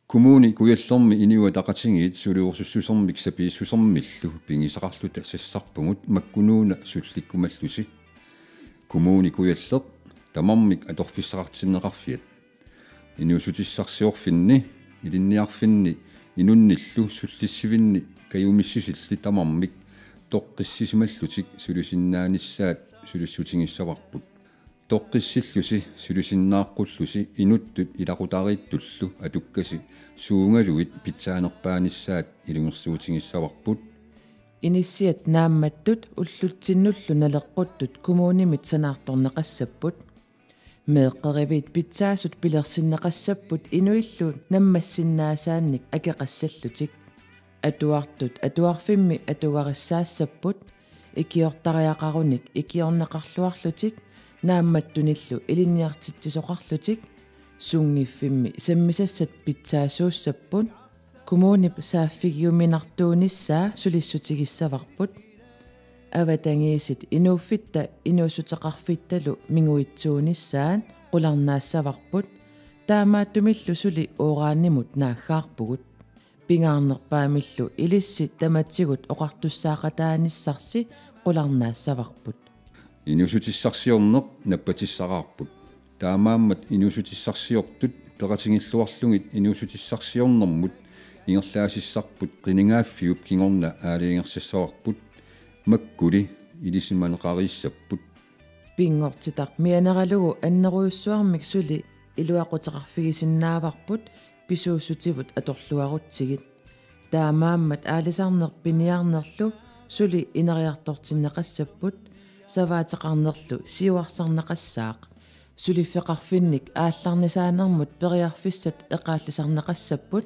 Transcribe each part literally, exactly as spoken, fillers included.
Kommune Kujallermi Inuit Ataqatigiit suliorusussusermik sapiissusermillu pigisaqarluta sassarpugut makkunuuna sullikkumallusi. Kommune Kujalleq tamarmik atorfissaqartinneqarfiat. Inuussutissarsiorfinni, ilinniarfinni, inunnillu sullissivinni kajumissusilli tamarmik toqqissisimallutik sulisunnaanissaat sulissutigissavarput. Toqqissillusi sulisunnaaqqullusi inuttut ilaqutariittullu atukkasi suugaluit pitsaanerpaanissaat ilungersuutigissavarput. Inissiat naammattut ullutsinnullu naleqquttut kommunimit sanaartorneqassapput. Meeqqeriviit pitsaasut pilersinneqassapput inuillu nammassinnaasaannik akeqassallutik. Atuartut atuarfimmi atugarissaassapput, ikiortariaqarunik ikiorneqarluarlutik naammattunillu ilinniartitsisoqarlutik. Sunngiffimmi sammisassat pitsaasuussapput. Kommunip saaffigiuminartuunissaa sulissutigissavarput. Avatangiisit inuuffitta inuussuteqarfittalu minguitsuunissaat qularnaassavarput. Taamaattumillu suli uranimut naaggaarpugut. Pingaarnerpaamillu ilissi tamatigut oqartussaaqataanissarsi qularnaassavarput. Inuussutissarsiorneq nappatissaraarput. Taamaammat inuussutissarsiortut peqatigilluarlugit inuussutissarsiornermut ingerlaasissarput qinigaaffiup kingorna aalajangersassavarput. Makkuli ilisimaneqariissapput. Pinngortitaq mianeralugu annerujussuarmik suli iluaquteqarfigisinnaavarput pisuussutivut atorluarutsigit. Taamaammat aalisarneq piniarnerlu suli ineriartortinneqassapput, savaateqarnerlu siuarsarneqassaaq. Suliffeqarfinnik aallarnisaanermut periarfissat eqaallisarneqassapput.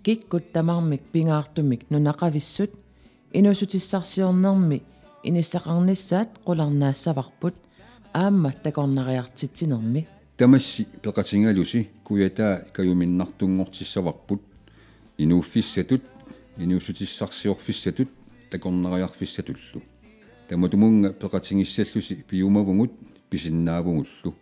Kikkut tamarmik pingaartumik nunaqavissut inuussutissarsiornermi inissaqarnissaat qularnaassavarput aamma takornariartitsinermi. Tamassi peqatigalusi kujataa kajuminnartunngortissavarput, inuuffissatut, inuussutissarsiorfissatut takornariarfissatullu. Tamatumunnga peqatigissallusi piumavugut pisinnaavugullu.